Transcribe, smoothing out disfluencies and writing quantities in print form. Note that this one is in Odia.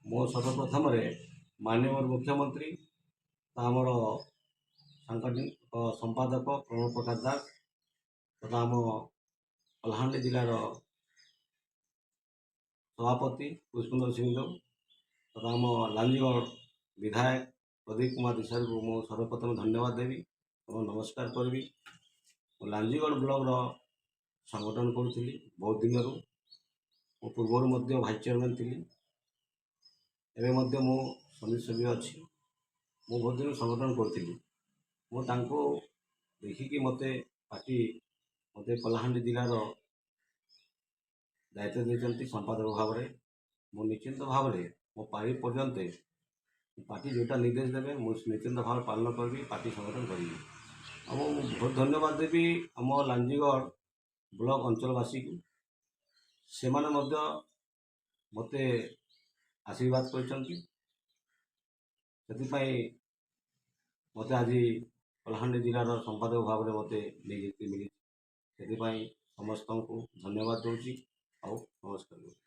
ମୁଁ ସର୍ବପ୍ରଥମରେ ମାନ୍ୟବର ମୁଖ୍ୟମନ୍ତ୍ରୀ, ଆମର ସାଂଗଠନିକ ସମ୍ପାଦକ ପ୍ରଣବ ପ୍ରକାଶ ଦାସ ତଥା ଆମ କଳାହାଣ୍ଡି ଜିଲ୍ଲାର ସଭାପତି ପୁଷ୍ପେନ୍ଦ୍ର ସିଂଦେଓ ତଥା ଆମ ଲାଞ୍ଜିଗଡ଼ ବିଧାୟକ ପ୍ରଦୀପ କୁମାର ଦିଶାରୀକୁ ମୁଁ ସର୍ବପ୍ରଥମେ ଧନ୍ୟବାଦ ଦେବି ଏବଂ ନମସ୍କାର କରିବି। ମୁଁ ଲାଞ୍ଜିଗଡ଼ ବ୍ଲକର ସଂଗଠନ କରୁଥିଲି ବହୁତ ଦିନରୁ। ମୁଁ ପୂର୍ବରୁ ମଧ୍ୟ ଭାଇସ୍ ଚେୟାରମ୍ୟାନ୍ ଥିଲି, ଏବେ ମଧ୍ୟ ମୁଁ ସମିତି ସଭ୍ୟ ଅଛି। ମୁଁ ବହୁତ ଦିନରୁ ସଂଗଠନ କରୁଥିଲି। ମୁଁ ତାଙ୍କୁ ଦେଖିକି ମୋତେ ପାର୍ଟି ମୋତେ କଳାହାଣ୍ଡି ଜିଲ୍ଲାର ଦାୟିତ୍ୱ ଦେଇଛନ୍ତି ସମ୍ପାଦକ ଭାବରେ। ମୁଁ ନିଶ୍ଚିନ୍ତ ଭାବରେ ମୋ ପାରି ପର୍ଯ୍ୟନ୍ତ ପାର୍ଟି ଯେଉଁଟା ନିର୍ଦ୍ଦେଶ ଦେବେ, ମୁଁ ନିଶ୍ଚିନ୍ତ ଭାବରେ ପାଳନ କରିବି, ପାର୍ଟି ସଂଗଠନ କରିବି। ଆଉ ମୁଁ ବହୁତ ଧନ୍ୟବାଦ ଦେବି ଆମ ଲାଞ୍ଜିଗଡ଼ ବ୍ଲକ ଅଞ୍ଚଳବାସୀକୁ। ସେମାନେ ମଧ୍ୟ ମୋତେ ଆଶୀର୍ବାଦ କରିଛନ୍ତି, ସେଥିପାଇଁ ମୋତେ ଆଜି କଳାହାଣ୍ଡି ଜିଲ୍ଲାର ସମ୍ପାଦକ ଭାବରେ ମୋତେ ନିଯୁକ୍ତି ମିଳିଛି। ସେଥିପାଇଁ ସମସ୍ତଙ୍କୁ ଧନ୍ୟବାଦ ଦେଉଛି ଆଉ ନମସ୍କାର କରୁଛି।